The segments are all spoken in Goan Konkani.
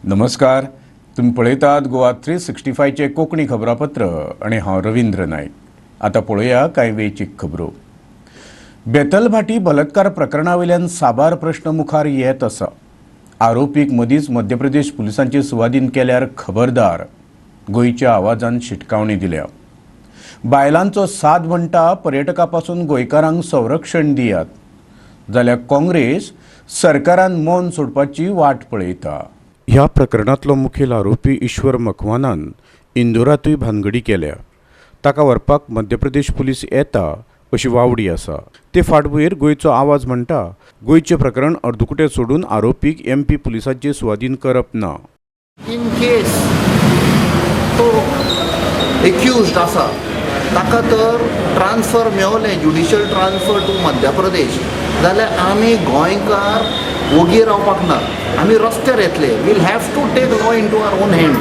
नमस्कार, तुम्ही पळयतात गोवा 365 चे कोंकणी खबरापत्र आणि हांव रवींद्र नायक। आता पळोवया कांय वेंचीक खबरो। बेतलभाटी बलात्कार प्रकरणावयल्यान साबार प्रश्न मुखार येत आसा। आरोपीक मदींच मध्य प्रदेश पुलिसांचे सुवादीन केल्यार खबरदार, गोंयच्या आवाजान शिटकावणी दिल्या। बायलांचो साथ म्हणटा पर्यटकां पासून गोंयकारांक संरक्षण दियात, जाल्यार काँग्रेस सरकारान मौन सोडपाची वाट पळयता। ह्या प्रकरणांतलो मुखेल आरोपी ईश्वर मखवानान इंदोरांतूय भानगडी केल्या। ताका व्हरपाक मध्य प्रदेश पुलीस येता अशी वावडी आसा। ते फाटभुंयेर गोंयचो आवाज म्हणटा गोंयचें प्रकरण अर्दकुटें सोडून आरोपीक एमपी पुलिसांचे सुवादीन करप ना। इन केस तो एक्युज्ड आसा ताका तर transfer मेवलें, judicial transfer two Madhya Pradesh, जाल्यार आमी गोंयकार वोगी रावपाक ना, आमी रस्त्यार येतले। We'll have to take law into our own hand.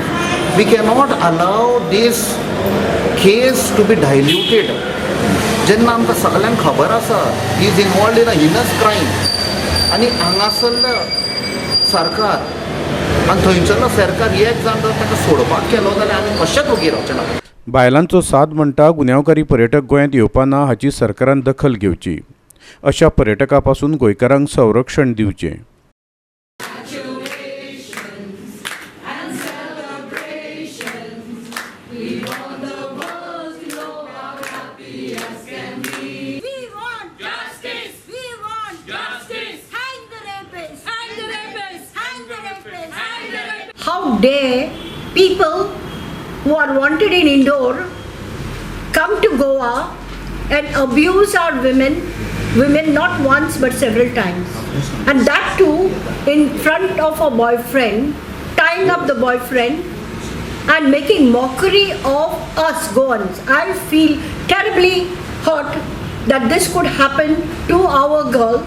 We cannot allow this case to be diluted. जेन्ना आमकां सगल्यांक खबर आसा he is involved in a heinous crime, आनी हांगासरलो सरकार आनी थंयसरलो सरकार एक जावन जर ताका सोडपाक केलो जाल्यार आमी कशेंच वोगी रावचे ना। बायलांचो साथ म्हणटा गुन्यांवकारी पर्यटक गोंयांत येवपा ना हाची सरकारान दखल घेवची, अशा पर्यटकां पासून गोंयकारांक संरक्षण दिवचें। How dare people who are wanted in Indore come to Goa and abuse our women not once but several times, and that too in front of a boyfriend, tying up the boyfriend and making mockery of us Goans. I feel terribly hurt that this could happen to our girl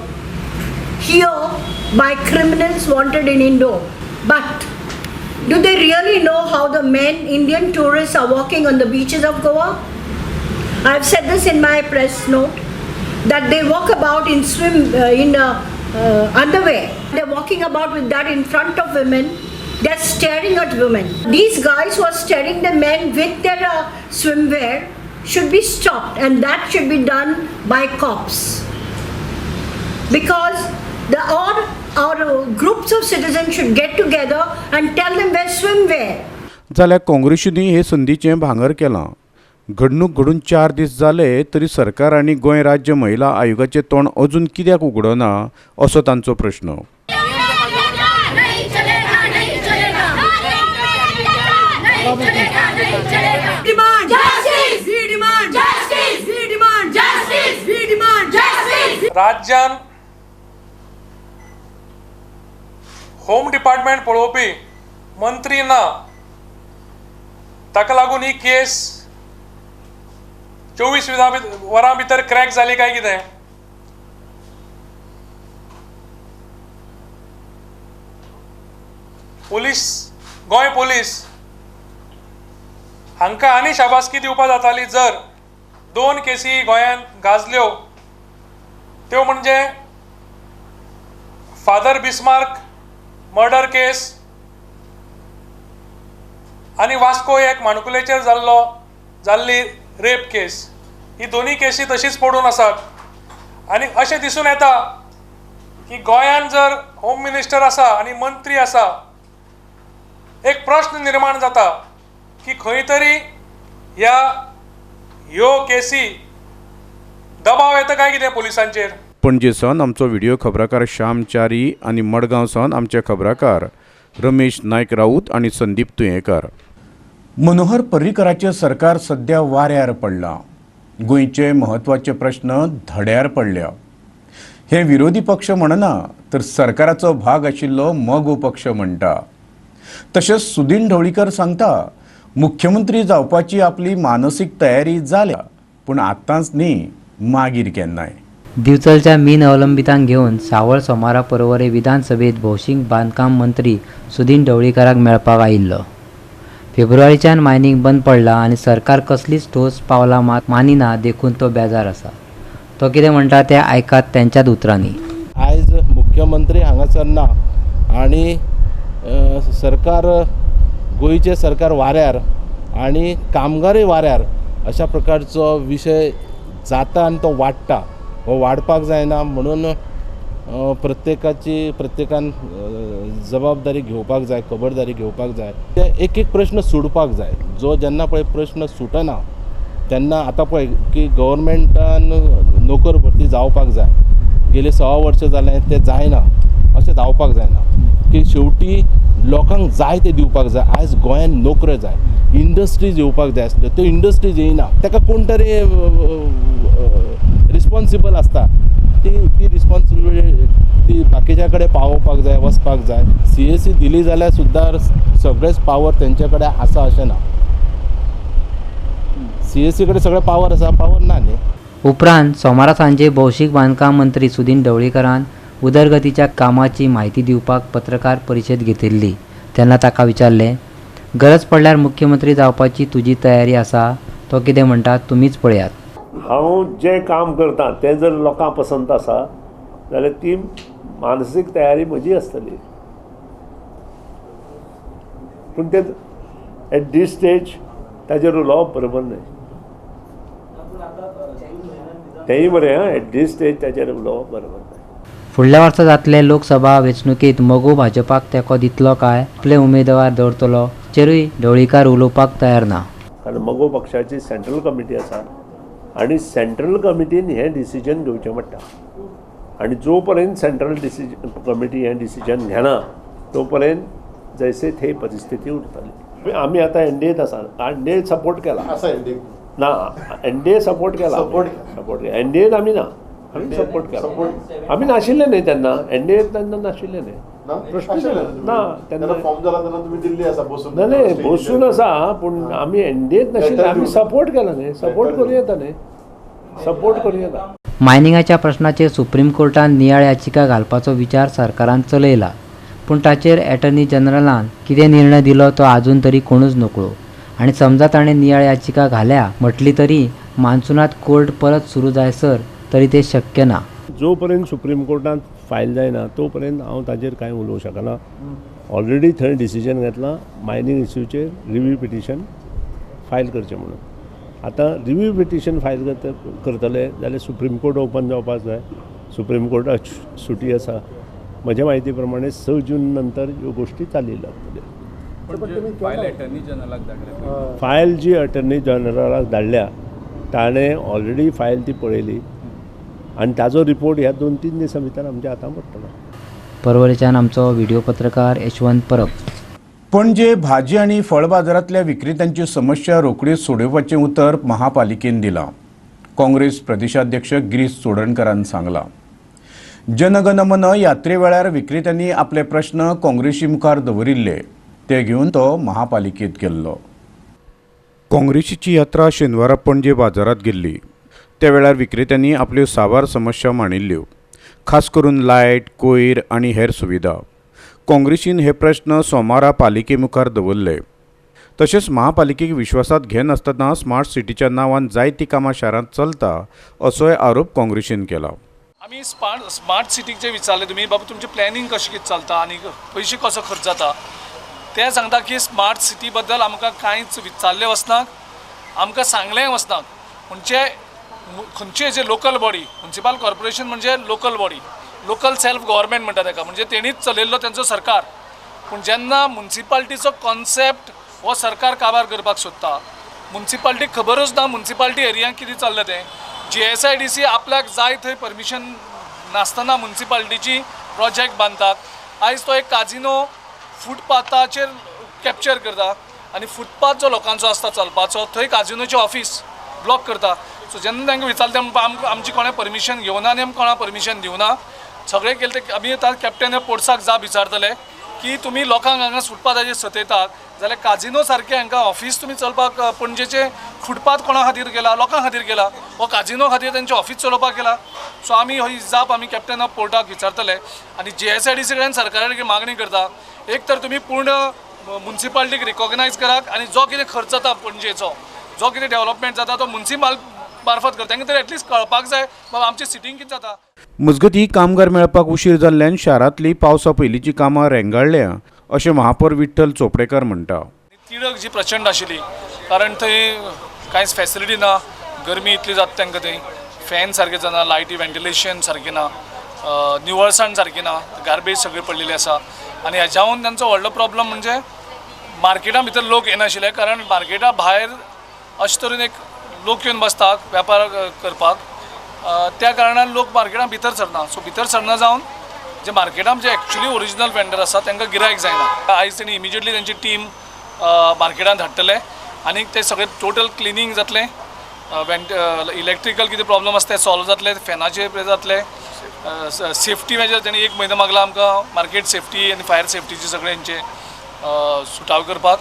here by criminals wanted in Indore. But do they really know how the men, Indian tourists, are walking on the beaches of Goa? I've said this in my press note, that they walk about in underwear. They're walking about with that in front of women. They're staring at women. These guys who are staring the men with their swimwear should be stopped, and that should be done by cops. Because our groups of citizens should get together and tell them wear swimwear. जाल्यार काँग्रेसींनी हे संदीचें भांगर केलां। घडणूक घडून 4 दीस जाले तरी सरकार आनी गोंय राज्य महिला आयोगाचें तोंड अजून कित्याक उगडना असो तांचो प्रश्न। राज्यान होम डिपार्टमेंट पळोवपी मंत्री ना, ताका लागून ही केस 24 वरां भितर क्रॅक जाली काय कितें? पुलीस, गोंय पुलीस हांकां आनी शाबासकी दिवपा जाताली जर 2 केसी गोंयांत गाजल्यो, त्यो म्हणजे फादर बिस्मार्क मर्डर केस आनी वास्को एक माणकुलेचेर जाल्ली रेप केस. ही दोन्ही केसी तशीच पडून आसात आनी अशें दिसून येता की गोंयांत जर होम मिनिस्टर आसा आनी मंत्री आसा, एक प्रश्न निर्माण जाता की खंय तरी ह्यो केसी दबाव येता काय कितें पुलिसांचेर. पणजे सावन आमचो व्हिडिओ खबराकार श्याम च्यारी आनी मडगांव सावन आमचे खबराकार रमेश नायक राऊत आनी संदीप तुयेंकार. मनोहर पर्रीकराचें सरकार सध्या वाऱ्यार पडलां। गोंयचे म्हत्वाचे प्रश्न धड्यार पडल्या। हे विरोधी पक्ष म्हणना तर सरकाराचो भाग आशिल्लो मगो पक्ष म्हणटा। तशेंच सुदीन ढवळीकर सांगता मुख्यमंत्री जावपाची आपली मानसीक तयारी जाल्या, पूण आतांच न्ही मागीर केन्नाय. दिवचलच्या मीन अवलंबितांक घेवन सावळ सोमारा पर्वरे विधानसभेत भौशीक बांदकाम मंत्री सुदीन ढवळीकराक मेळपाक आयिल्लो. फेब्रुवारीच्यान मायनिंग बंद पडला आनी सरकार कसलीच ठोस पावलां मानिना देखून तो बेजार आसा. तो कितें म्हणटा तें आयकात तेंच्याच उतरांनी. आयज मुख्यमंत्री हांगासर ना आनी सरकार, गोंयचें सरकार वाऱ्यार आनी कामगारूय वाऱ्यार अशा प्रकारचो विशय जाता आनी तो वाडटा. हो वाडपाक जायना म्हणून प्रत्येकान जबाबदारी घेवपाक जाय, खबरदारी घेवपाक जाय. ते एक एक प्रश्न सुटपाक जाय. जो जेन्ना पळय प्रश्न सुटना तेन्ना आतां पळय की गव्हर्मेंटान नोकर भरती जावपाक जाय, गेले 1.25 वर्सां जालें तें जायना, अशें जावपाक जायना की शेवटी लोकांक जाय तें दिवपाक जाय. आयज गोंयांत नोकऱ्यो जाय, इंडस्ट्रीज येवपाक जाय आसल्यो, त्यो इंडस्ट्रीज येयना, ताका कोण तरी रिस्पोन्सिबल आसता, ती रिस्पोन्सिबिलिटी ती बाकीच्या कडेन पावोवपाक जाय, वचपाक जाय. CAC दिली जाल्यार सुद्दां सगळेच पावर तेंचे कडेन आसा अशें ना. CAC कडेन सगळें पावर आसा, पावर ना न्ही. उपरांत सोमारा सांजे भौशीक बांदकाम मंत्री सुदीन ढवळीकरान उदरगतीच्या कामाची म्हायती दिवपाक पत्रकार परिशद घेतिल्ली. तेन्ना ताका विचारलें, गरज पडल्यार मुख्यमंत्री जावपाची तुजी तयारी आसा? तो कितें म्हणटा तुमीच पळयात. हांव जें काम करता तें जर लोकांक पसंत आसा जाल्यार ती मानसीक तयारी म्हजी आसतली. पूण तें एट these stage ताजेर उलोवप बरोबर न्हय. तेंय बरें आं, एट these stage ताजेर उलोवप बरोबर न्हय. फुडल्या वर्सा जातले लोकसभा वेंचणुकेंत मगो भाजपाक तेंको दितलो काय आपले उमेदवार दवरतलो चेरूय ढवळीकार उलोवपाक तयार ना. कारण मगो पक्षाची सेंट्रल कमिटी आसा आनी सेंट्रल कमिटीन हें डिसिजन घेवचें पडटा आनी जो पर्यंत सेंट्रल डिसिजन कमिटी हें डिसिजन घेना तो पर्यंत जैसे थे परिस्थिती उरतली. आमी आतां एनडीएत आसा, एनडीए सपोर्ट केला ना, एनडीए सपोर्ट केला, सपोर्ट केला एनडीएत आमी ना, आमी सपोर्ट केला. आमी नाशिल्ले न्ही तेन्ना, एनडीएत तेन्ना नाशिल्ले न्ही, प्रश्न ना तेन्ना. ना न्ही बसून आसा, पूण आमी एनडीएत नाशिल्ले, आमी सपोर्ट केला न्ही, सपोर्ट करूं येता न्ही, सपोर्ट करूं येता. मायनिंगाच्या प्रश्नाचेर सुप्रीम कोर्टान नियाळ याचिका घालपाचो विचार सरकारान चलयला, पूण ताचेर एटर्नी जनरलान कितें निर्णय दिलो तो आजून तरी कोणूच नकळो. आनी समजा ताणें नियाळ याचिका घाल्या म्हटली तरी मान्सूनात कोर्ट परत सुरू जायसर तरी तें शक्य ना. जो पर्यंत सुप्रीम कोर्टांत फायल जायना तो पर्यंत हांव ताजेर कांय उलोवंक शकना. ऑलरेडी थंय डिसिजन घेतलां मायनींग इश्यूचेर रिव्यू पिटिशन फायल करचें म्हणून. आतां रिव्यू पिटिशन फायल करतले जाल्यार सुप्रीम कोर्ट ओपन जावपाक जाय. सुप्रीम कोर्टाक सुटी आसा. म्हज्या म्हायती प्रमाणे 6 जून नंतर ह्यो गोश्टी चाली लागतल्यो. फायल जी अटर्नी जनरलाक धाडल्या ताणें ऑलरेडी फायल ती पळयली आनी ताजो रिपोर्ट ह्या 2-3 दिसां भितर आमच्या हातांत पडटलो. परवरीच्यान आमचो व्हिडिओ पत्रकार यशवंत परब. पणजे भाजी आनी फळ बाजारांतल्या विक्रेत्यांची समस्या रोखडीच सोडोवपाचें उतर महापालिकेन दिलां. काँग्रेस प्रदेशाध्यक्ष गिरीश चोडणकरान सांगलां. जनगणमन यात्रे वेळार विक्रेत्यांनी आपले प्रश्न काँग्रेसी मुखार दवरिल्ले, ते घेवन तो महापालिकेंत गेल्लो. काँग्रेसीची यात्रा शेनवारा पणजे बाजारांत गेल्ली. त्या वेळार विक्रेत्यांनी आपल्यो साबार समस्या मांडिल्ल्यो, खास करून लायट, कोयर आनी हेर सुविधा. काँग्रेसीन हे प्रश्न सोमारा पालिके मुखार दवरले. तशेंच महापालिकेक विश्वासात घेनासतना स्मार्ट सिटीच्या नांवान जायतीं कामां शारांत चलता असोय आरोप काँग्रेसीन केला. आमी स्मार्ट सिटीक जे विचारले तुमी, बाबा तुमचें प्लॅनिंग कशें कितें चलता आनी पयशे कसो खर्च जाता, ते सांगता की स्मार्ट सिटी बद्दल आमकां कांयच विचारलें वचना, आमकां सांगलेंय वचना. म्हणजे खंयचे जे लोकल बॉडी, म्युनिसिपल कॉर्पोरेशन म्हणजे local body, local self government म्हणटा ताका, म्हणजे तेणीच चलयल्लो तेंचो सरकार. पूण जेन्ना म्युनिसिपालिटीचो कॉन्सेप्ट हो सरकार काबार करपाक सोदता, म्युनिसिपालिटीक खबरूच ना म्युनिसिपालिटी एरियांत कितें चल्लां तें. GSIDC आपल्याक जाय थंय परमिशन नासतना म्युनिसिपालिटीची प्रोजेक्ट बांदतात. आयज तो एक काजिनो फुटपाथाचेर कॅप्चर करता आनी फुटपाथ जो लोकांचो आसता चलपाचो थंय काजिनोचें ऑफिस ब्लॉक करता. सो जेन्ना तांकां विचारलें तें आमकां आमची कोणें परमिशन घेवना आनी आमी कोणा परमिशन दिवना, सगळें केलें तें आमी आतां कॅप्टन पोर्ट्साक जाप विचारतले की तुमी लोकांक हांगा फुटपाथाचेर सतयतात जाल्यार काजिनो सारकें हांकां ऑफिस तुमी चलपाक पणजेचें फुटपाथ कोणा खातीर केला, लोकां खातीर केला, हो काजिनो खातीर तेंचें ऑफिस चलोवपाक केला. सो आमी ही जाप आमी कॅप्टन ऑफ पोर्टाक विचारतले आनी GSIDC कडेन सरकारा कडेन मागणी करता, एक तर तुमी पूर्ण म्युनिसिपालिटीक रिकॉग्नायज करात आनी जो कितें खर्च जाता पणजेचो, जो कितें डेव्हलपमेंट जाता तो म्युनिसिपाल मार्फत करता, तांकां तरी एटलिस्ट कळपाक जाय बाबा आमचें सिटींग कितें जाता. मजगतीं कामगार मेळपाक उशीर जाल्ल्यान शारांतली पावसा पयलींची कामां रेंगाळ्ळ्या अशें महापौर विठ्ठल चोपडेकर म्हणटा. तिडक जी प्रचंड आशिल्ली, कारण थंय कांयच फॅसिलिटी ना, गरमी इतली जाता तांकां, थंय फॅन सारकें जायना, लायटी व्हेंटिलेशन सारकें ना, निवळसाण सारकी ना, गार्बेज सगळी पडलेली आसा. आनी हेज्याहून तांचो व्हडलो प्रॉब्लम म्हणजे मार्केटा भितर लोक येनाशिल्ले, कारण मार्केटा भायर अशे तरेन एक लोक येवन बसतात वेपार करपाक, त्या कारणान लोक मार्केटान भितर सरना. सो भितर सरना जावन जे मार्केटान जे एक्चुली ओरिजिनल वेंडर आसा तांकां गिरायक जायना. आयज तेणी इमिजिएटली तेंची टीम मार्केटान धाडटले आनी ते सगळे टोटल क्लिनींग जातलें, इलेक्ट्रिकल कितें प्रॉब्लम आसा ते सॉल्व जातले, फॅनाचे जातले, सेफ्टी मेजर तेणी एक म्हयनो मागला आमकां मार्केट सेफ्टी आनी फायर सेफ्टीचे सगळ्यांचे सुटाव करपाक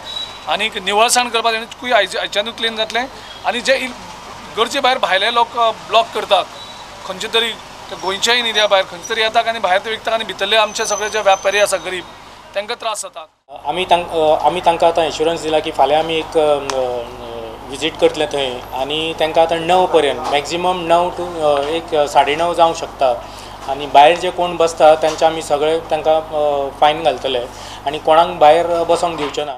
आनी निवळसाण करपाक तेणी आयच्यानूय क्लीन जातलें. आनी जे गरजे भायर भायले लोक ब्लॉक करतात, खंयचे तरी गोंयच्याय न्ही त्या भायर खंयचे तरी येतात आनी भायर ते विकतात आनी भितरले आमचे सगळे जे व्यापारी आसा गरीब तांकां त्रास जाता. आमी तांकां आतां एश्युरन्स दिला की फाल्यां आमी एक विजीट करतले थंय आनी तांकां आतां 9 पर्यंत मॅक्झिमम 9 टू एक 9:30 जावंक शकता आनी भायर जे कोण बसता तांचे आमी सगळे तांकां फायन घालतले आनी कोणाक भायर बसोंक दिवचे ना.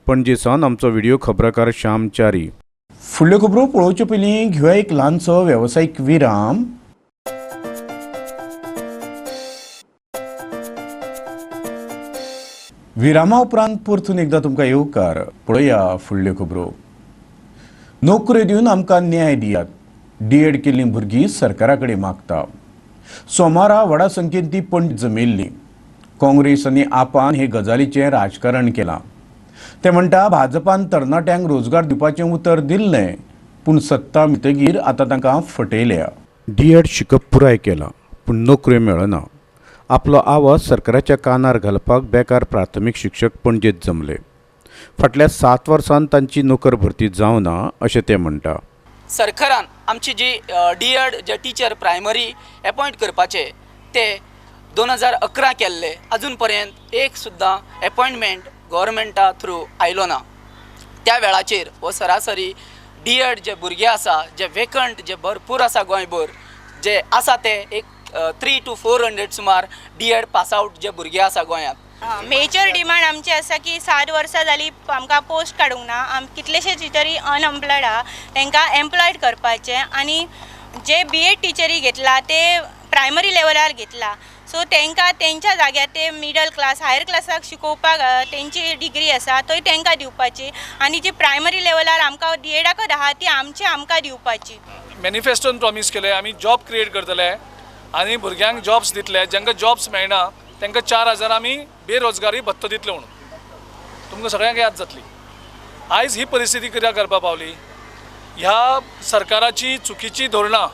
पणजे सावन आमचो व्हिडिओ खबराकार श्याम च्यारी. फुडल्यो खबरो पळोवचे पयलीं घेवया एक ल्हानसो वेवसायीक विराम. विरामा उपरांत परतून एकदां तुमकां येवकार. पळोवया फुडल्यो खबरो. नोकऱ्यो दिवन आमकां न्याय दियात, डीएड केल्लीं भुरगीं सरकारा कडेन मागता. सोमारा व्हडा संख्येन ती पणजे जमिल्ली. काँग्रेस आनी आपान हे गजालीचें राजकारण केलां. ते म्हणटा भाजपान तरणाट्यांक रोजगार दिवपाचें उतर दिल्लें, पूण सत्ता मेळटगीर आतां तांकां फटयल्या. डीएड शिकप पुराय केलां पूण नोकऱ्यो मेळना. आपलो आवाज सरकाराच्या कानार घालपाक बेकार प्राथमीक शिक्षक पणजेंत जमले. फाटल्या 7 वर्सांत तांची नोकर भरती जावना अशें ते म्हणटा. सरकारान आमची जी डीएड जे टिचर प्रायमरी एपॉयंट करपाचे ते 2011 केल्ले, अजून पर्यंत एक सुद्दां एपॉयंटमेंट गव्हर्मेंटा थ्रू आयलो ना. त्या वेळाचेर हो सरासरी डीएड जे भुरगे आसा, जे वेकंट जे भरपूर आसा गोंयभर जे आसा ते एक 300 to 400 सुमार डीएड पास आउट जे भुरगे आसा गोंयांत. मेजर डिमांड आमची आसा की 7 वर्सां जाली आमकां पोस्ट काडूंक ना, आम कितलेशे टिचरी अनएम्प्लॉयड आहा तांकां एम्प्लॉयड करपाचें आनी जे बीएड टिचरी घेतला ते प्रायमरी लेवलार घेतला, सो तांकां तेंच्या जाग्यार ते मिडल क्लास हायर क्लासाक शिकोवपाक तेंची डिग्री आसा थंय तांकां दिवपाची आनी जी प्रायमरी लेवलार आमकां डीएडाकच आहा ती आमची आमकां दिवपाची. मॅनिफेस्टोन प्रॉमीस केलें आमी जॉब क्रिएट करतले आनी भुरग्यांक जॉब्स दितले, जांकां जॉब्स मेळना तांकां 4000 आमी बेरोजगारी भत्तो दितले म्हणून तुमकां सगळ्यांक याद जातली. आयज ही परिस्थिती कित्याक करपाक पावली? ह्या सरकाराची चुकीची धोरणां,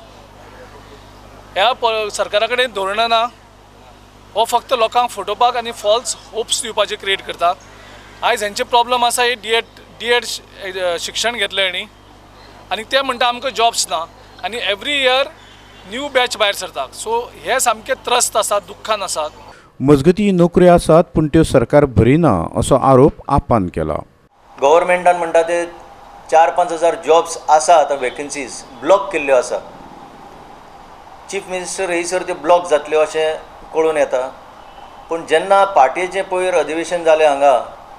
ह्या सरकारा कडेन धोरणां ना, हो फक्त लोकांक फटोवपाक आनी फॉल्स होप्स दिवपाचे क्रिएट करता. आयज हेंचे प्रॉब्लम आसा हे डीएड शिक्षण घेतलें हेणी आनी ते म्हणटा आमकां जॉब्स ना आनी एवरी इयर न्यू बॅच भायर सरता. सो हे सामके त्रस्त आसात, दुख्खान आसात. मजगती नोकऱ्यो आसात पूण त्यो सरकार भरिना असो आरोप आपान केला. गव्हर्मेंटान म्हणटा ते 4-5 हजार जॉब्स आसा आतां वेकन्सीज ब्लॉक केल्ल्यो आसा. चीफ मिनिस्टर येयसर त्यो ब्लॉक जातल्यो अशें कळून येता, पूण जेन्ना पार्टीचें पयर अधिवेशन जालें हांगा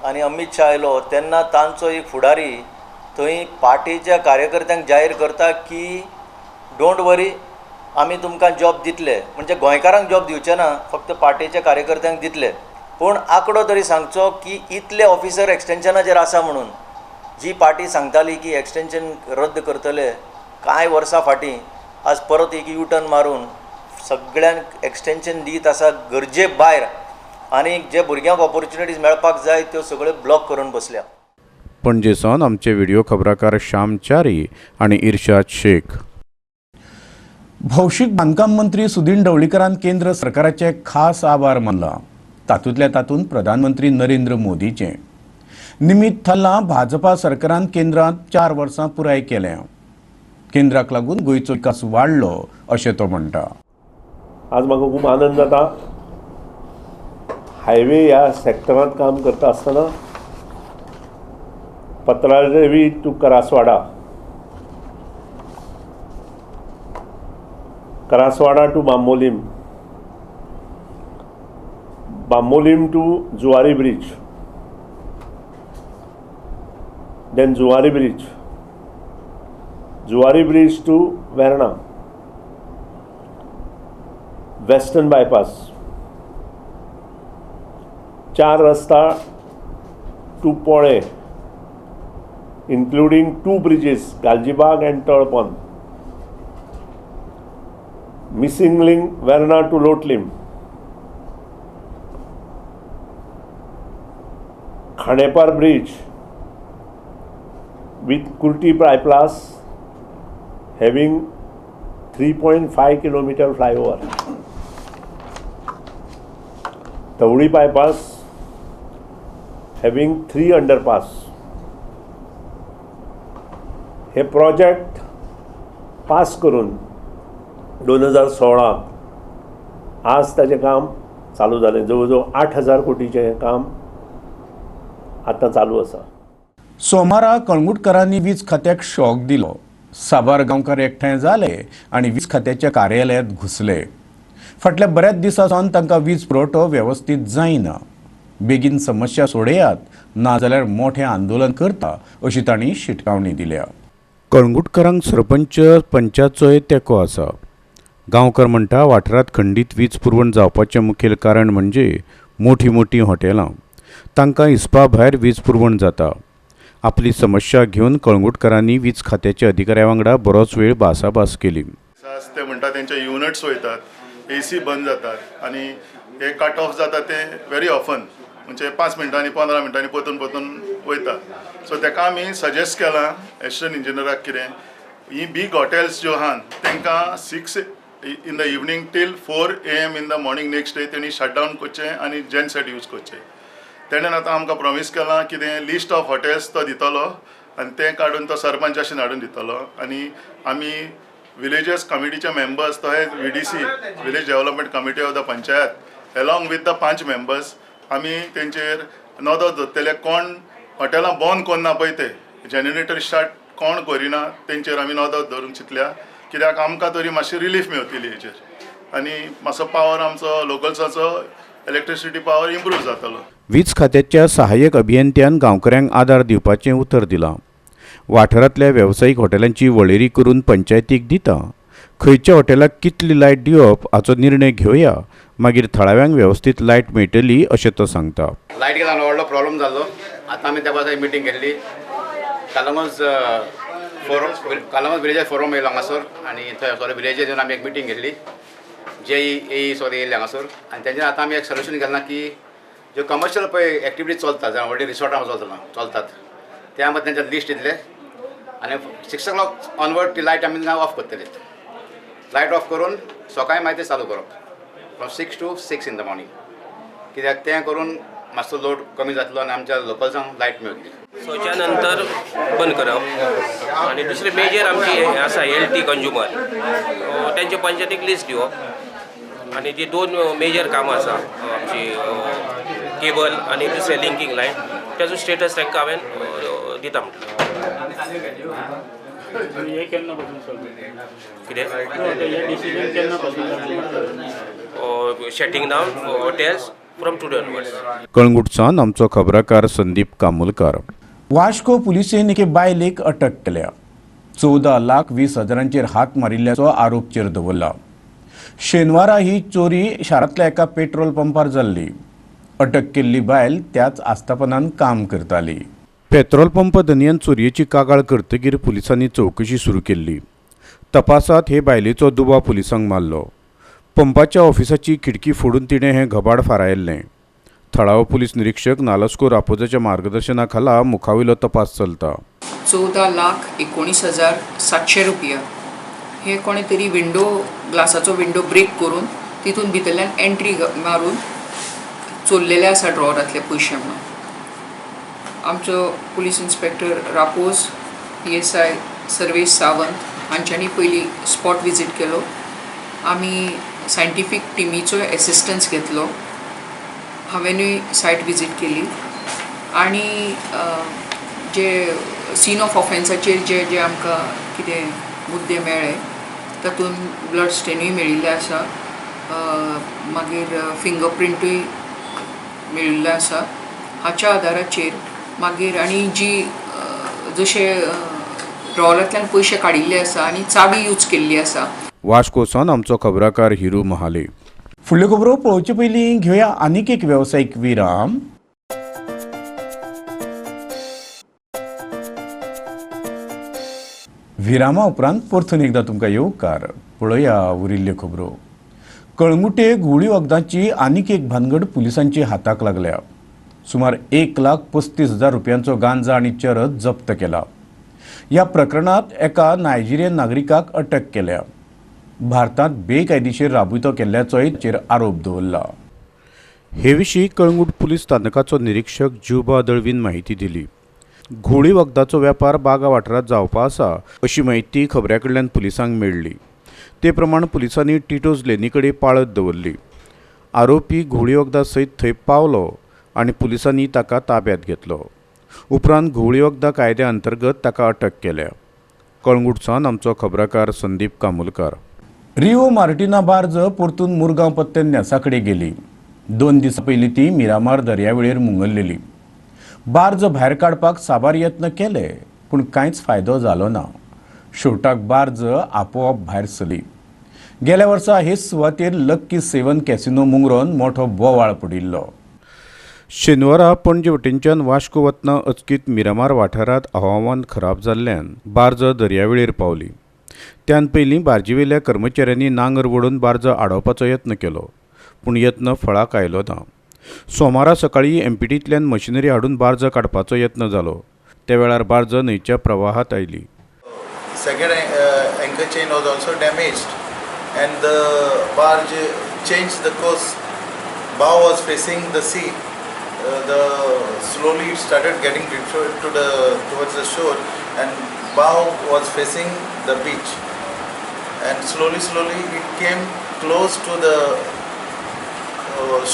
आनी अमीत शाह आयलो तेन्ना तांचो एक फुडारी थंय पार्टीच्या कार्यकर्त्यांक जाहीर करता की don't वरी आमी तुमकां जॉब दितले. म्हणजे गोंयकारांक जॉब दिवचे ना, फक्त पार्टीच्या कार्यकर्त्यांक दितले. पूण आंकडो तरी सांगचो की इतले ऑफिसर एक्सटेन्शनाचेर आसा म्हणून. जी पार्टी सांगताली की एक्सटेन्शन रद्द करतले कांय वर्सां फाटीं, आज परत एक यू टर्न मारून सगळ्यांक एक्सटेन्शन दीत आसा गरजे भायर आनी जे भुरग्यांक ऑपॉर्च्युनिटीज मेळपाक जाय त्यो सगळ्यो ब्लॉक करून बसल्या. पणजे सावन आमचे व्हिडिओ खबराकार श्याम च्यारी आनी इर्शाद शेख. भौशीक बांदकाम मंत्री सुदीन ढवळीकरान केंद्र सरकाराचे खास आभार मानला. तातूंतल्या तातूंत प्रधानमंत्री नरेंद्र मोदीचें निमित्त थारलां भाजपा सरकारान केंद्रांत 4 वर्सां पुराय केल्या. केंद्राक लागून गोंयचो विकास वाडलो अशें तो म्हणटा. आज म्हाका खूब आनंद जाता. हायवे ह्या सेक्टरांत काम करता आसतना Patradevi to Karaswada, Karaswada to Bambolim, Bambolim to Zuari bridge, Then Zuari bridge, Zuari bridge to Verna, western bypass, Char Rasta to Polem, including 2 bridges, Galgibag and Talpona, missing link Verna to Lotlim, Khandepar bridge with Curti bypass having 3.5 kilometre flyover, Dhawali bypass having 3 underpass. Hey project pass करून 2016 आज ताजें काम चालू जालें. जवळ जवळ 8,000 कोटीचें हें काम आतां चालू आसा. सोमारा कळंगूटकरांनी वीज खात्याक शॉक दिलो. साबार गांवकार एकठांय जाले आनी वीज खात्याच्या कार्यालयांत घुसले. फाटल्या बऱ्याच दिसां सावन तांकां वीज पुरवठो वेवस्थीत जायना. बेगीन समस्या सोडयात, नाजाल्यार मोठें आंदोलन करता अशी तांणी शिटकावणी दिल्या. कळंगूटकरांक सरपंच पंचाचोय तेंको आसा. गांवकर म्हणटा वाठारांत खंडीत वीज पुरवण जावपाचें मुखेल कारण म्हणजे मोठी मोठी हॉटेलां. तांकां हिसपा भायर वीज पुरवण जाता. आपली समस्या घेवन कळंगूटकरांनी वीज खात्याच्या अधिकाऱ्या वांगडा बरोच वेळ भासाभास केली. ते म्हणटा तेंचे युनिट्स वयतात, एसी बंद जातात आनी हे कट ऑफ जाता ते व्हेरी ऑफन, म्हणजे 5 मिनटांनी 15 मिनटांनी परतून परतून वयता. सो तेका आमी सजेस्ट केलां एसिस्टंट इंजिनियराक कितें ही बीग हॉटेल्स ज्यो आहात तांकां 6 in the evening till 4 AM in the morning next day तेणी शटडावन करचें आनी जेनसेट यूज करचें. तेणेन आतां आमकां प्रॉमीस केलां कितें लिस्ट ऑफ हॉटेल्स तो दितलो आनी तें काडून तो सरपंचाशीन हाडून दितलो. आनी आमी विलेजर्स कमिटीचे मेंबर्स तशेंच VDC village development committee of the panchayat along with the 5 members आमी तेंचेर नदर दवरतले. कोण हॉटेलां बंद करना पळय ते जनरेटर स्टार्ट कोण करिना तेंचेर आमी नदर दवरूंक चिंतल्या, कित्याक आमकां तरी मातशी रिलीफ मेवतली हेचेर आनी मातसो पावर आमचो लोकल्साचो इलेक्ट्रिसिटी पावर इम्प्रूव जातलो. वीज खात्याच्या सहाय्यक अभियंत्यान गांवकऱ्यांक आदार दिवपाचें उतर दिलां. वाठारांतल्या वेवसायीक हॉटेलांची वळेरी करून पंचायतीक दिता. खंयच्या हॉटेलाक कितली लायट दिवप हाचो निर्णय घेवया, मागीर थळाव्यांक वेवस्थीत लायट मेळटली अशें तो सांगता. लायटीक लागून व्हडलो प्रॉब्लम जाल्लो. आतां आमी त्या पासून मिटींग केल्ली. कालंगूट विलेजर फोरम येयलो हांगासर आनी थंय सगळे विलेजर येवन आमी एक मिटींग घेतली. जेई ए सगळे येयले हांगासर आनी तेंच्यानी आतां आमी एक सोल्युशन केलां की ज्यो कमर्शियल पळय एक्टिविटीज चलता, जावं व्हडली रिसॉर्टां चलतात ते आमकां तेंचे लिस्ट दितले आनी 6 o'clock onward ती लायट आमी ऑफ करतले. लायट ऑफ करून सकाळीं मागीर ते चालू करप from 6 to 6 in the morning, कित्याक तें करून मातसो लोड कमी जातलो आनी आमच्या लोकल्सांक लायट मेळटली. 6च्या नंतर बंद करप. आनी दुसरें मेजर आमची आसा LT consumer तेंचे पंचायतीक लिस्ट दिवप आनी जी 2 मेजर कामां आसा आमची केबल आनी दुसरें लिंकींग लायन तेजो स्टेटस तांकां हांवें दिता म्हटलें. कितें shutting down hotels from today onwards. कळंगूटसान आमचो खबराकार संदीप कामुलकार. वास्को पुलिसेन एके बायलेक अटक केल्या. 14,20,000 हात मारिल्ल्याचो आरोपचेर दवरला. शेनवारा ही चोरी शारांतल्या एका पेट्रोल पंपार जाल्ली. अटक केल्ली बायल त्याच आस्थापनान काम करताली. पेट्रोल पंप धनयान चोरयेची कागाळ करतकीर पुलिसांनी चवकशी सुरू केल्ली. तपासात हे बायलेचो दुबाव पुलिसांक मारलो. पंपाच्या ऑफिसाची खिडकी फोडून तिणें हें घबाड फारायल्लें. थळावो पुलीस निरीक्षक नालस्को रापोजाच्या मार्गदर्शना खाला मुखावयलो तपास चलता. 14,19,700 रुपया हे कोणे तरी विंडो ग्लासाचो विंडो ब्रेक करून तितून भितरल्यान एंट्री मारून चोरलेले आसा ड्रॉवरांतले पयशे म्हणून. आमचो police inspector Rapoz, PSI Sarvesh Sawant हांच्यांनी पयलीं स्पॉट विजीट केलो. आमी सायंटिफीक टिमीचो एसिस्टन्स घेतलो. हांवेंनूय सायट विजीट केली आनी जे सीन ऑफ ऑफेन्साचेर जे जे आमकां कितें मुद्दे मेळ्ळे तातूंत ब्लड स्टेनूय मेळिल्ले आसा, मागीर फिंगरप्रिंटूय मेळिल्ले आसा. हाच्या आदाराचेर मागीर आनी जी जशे ड्रॉवरांतल्यान पयशे काडिल्ले आसा आनी चावी यूज केल्ली आसा. वास्कोसान आमचो खबराकार हिरू महाले. फुडल्यो खबरो पळोवचे पयलीं घेवया आनीक एक वेवसायीक विराम. विरामा उपरांत परतून एकदां तुमकां येवकार. पळोवया उरिल्ल्यो खबरो. कळंगुटे घुंवळी वखदांची आनीक एक भानगड पुलिसांची हाताक लागल्या. सुमार 1,35,000 रुपयांचो गांजा आनी चरस जप्त केला. ह्या प्रकरणांत एका नायजेरियन नागरिकाक अटक केल्या. भारतांत बेकायदेशीर राबितो केल्ल्याचोय ताचेर आरोप दवरला. हे विशीं कळंगूट पुलीस स्थानकाचो निरीक्षक जुबा दळवीन म्हायती दिली. घुंवळी वखदाचो वेपार बागा वाठारांत जावपा आसा अशी म्हायती खबऱ्या कडल्यान पुलिसांक मेळ्ळी. ते प्रमाण पुलिसांनी टिटोज लेनी कडेन पाळत दवरली. आरोपी घुंवळी वखदां सयत थंय पावलो आनी पुलिसांनी ताका ताब्यांत घेतलो. उपरांत घुंवळी वखदां कायद्या अंतर्गत ताका अटक केल्या. कळंगूटसावन आमचो खबराकार Sandeep Kamulkar. Rio Martina barge परतून मुरगांव पत्ते न्यासा कडेन गेली. 2 दिसां पयलीं ती मिरामार दर्यावेळेर मुंगरलेली. बार्ज भायर काडपाक साबार यत्न केले पूण कांयच फायदो जालो ना. शेवटाक बार्ज आपोआप भायर सरली. गेल्या वर्सा हेच सुवातेर लक्की 7 कॅसिनो मुंगरोन मोठो बोवाळ पडिल्लो. शेनवारा पणजे वटेनच्यान वास्को वतना अचकीत मिरामार वाठारांत हवामान खराब जाल्ल्यान बार्ज दर्यावेळेर पावली. त्यान पयलीं बार्जीवेल्या कर्मचाऱ्यांनी नांगर वडोवन बार्ज आडोवपाचो यत्न केलो पूण यत्न फळाक आयलो ना. सोमारा सकाळीं एमपीटींतल्यान मशिनरी हाडून बार्ज काडपाचो यत्न जालो. त्या वेळार बार्ज न्हंयच्या प्रवाहांत आयली. Second anchor chain was also damaged and the barge changed the course. Bow was facing the sea. The slowly it started getting drifted to the towards the shore and bow was facing the beach. And slowly it came close to the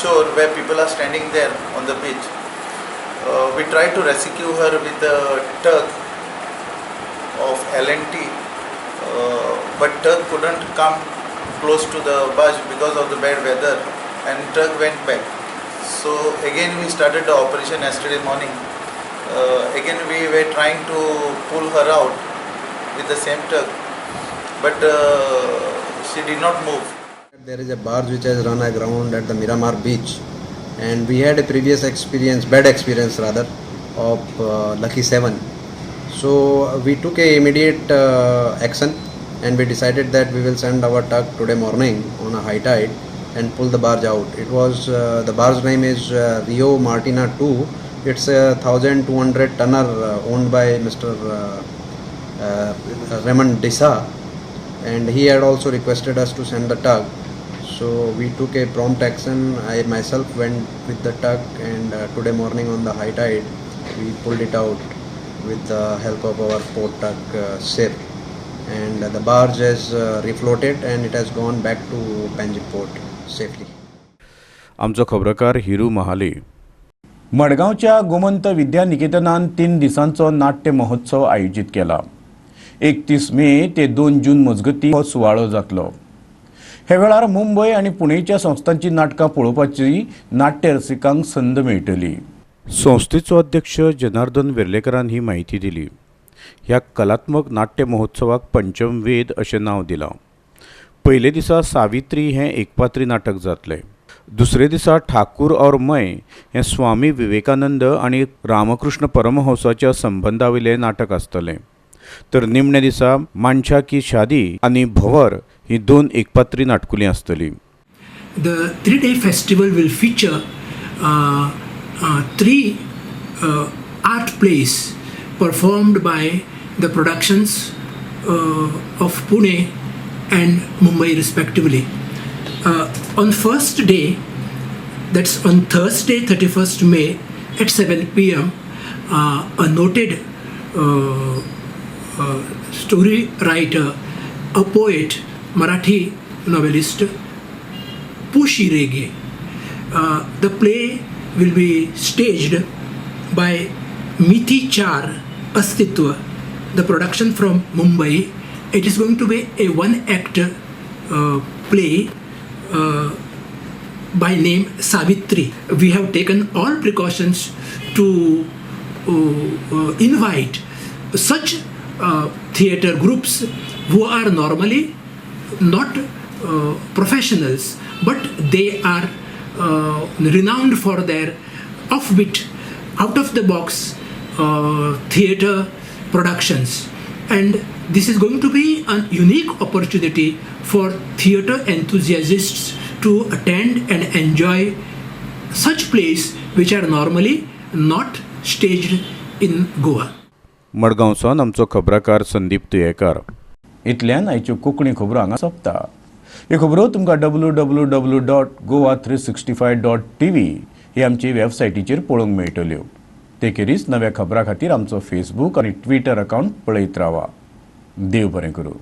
shore where people are standing there on the beach. We tried to rescue her with the tug of L&T, but tug couldn't come close to the barge because of the bad weather and tug went back. So again we started the operation yesterday morning. Again we were trying to pull her out with the same tug, but she did not move. There is a barge which has run aground at the Miramar beach, and we had a previous experience, bad experience rather, of Lucky 7. So we took a immediate action and we decided that we will send our tug today morning on a high tide and pull the barge out. It was the barge name is Rio Martina 2. It's a 1,200 tonner owned by Mr. Raymond Disa, and he had also requested us to send the tug. So we took a prompt action. I myself went with the tug, and today morning on the high tide we pulled it out with the help of our port tug ship, and the barge has refloated and it has gone back to Panjim port safely. आमचो खबरकार हिरू महाले. मडगांवच्या गोमंत विद्या निकेतनान 3 दिसांचो नाट्य महोत्सव आयोजीत केला. 31 मे ते 2 जून मजगती हो सुवाळो जातलो. हे वेळार मुंबय आनी पुणेच्या संस्थांची नाटकां पळोवपाची नाट्य रसिकांक संद मेळटली. संस्थेचो अध्यक्ष जनार्दन वेर्लेकरान ही म्हायती दिली. ह्या कलात्मक नाट्य महोत्सवाक पंचमवेद अशें नांव दिलां. पयले दिसा सावित्री हें एकपात्री नाटक जातलें. दुसरे दिसा ठाकूर और मय हें स्वामी विवेकानंद आनी रामकृष्ण परमहंसाच्या संबंदावयलें नाटक आसतलें. तर निमण्या दिसा मानशा की शादी आनी भंवर ही 2 एकपात्री नाटकुलीं आसतलीं. The 3-day festival will feature 3 art plays performed by the productions of Pune and Mumbai respectively. On first day, that's on Thursday 31st May at 7 p.m., a noted story writer, a poet, Marathi novelist, Pushi Rege. The play will be staged by Miti Char Astitva, the production from Mumbai. It is going to be a one-act play by name Savitri. We have taken all precautions to invite such theatre groups who are normally not professionals, but they are renowned for their offbeat, out of the box theatre productions. And this is going to be a unique opportunity for theatre enthusiasts to attend and enjoy such plays which are normally not staged in Goa. मडगांवसावन आमचो खबराकार संदीप तुयेकार. इतल्यान आयच्यो कोंकणी खबरो हांगा सोंपता. ह्यो खबरो तुमकां www.goa365.tv ही आमची वेबसायटीचेर पळोवंक मेळटल्यो. ते खेरीज नव्या खबरां खातीर आमचो फेसबूक आनी ट्विटर अकावंट पळयत रावा. देव बरें करूं.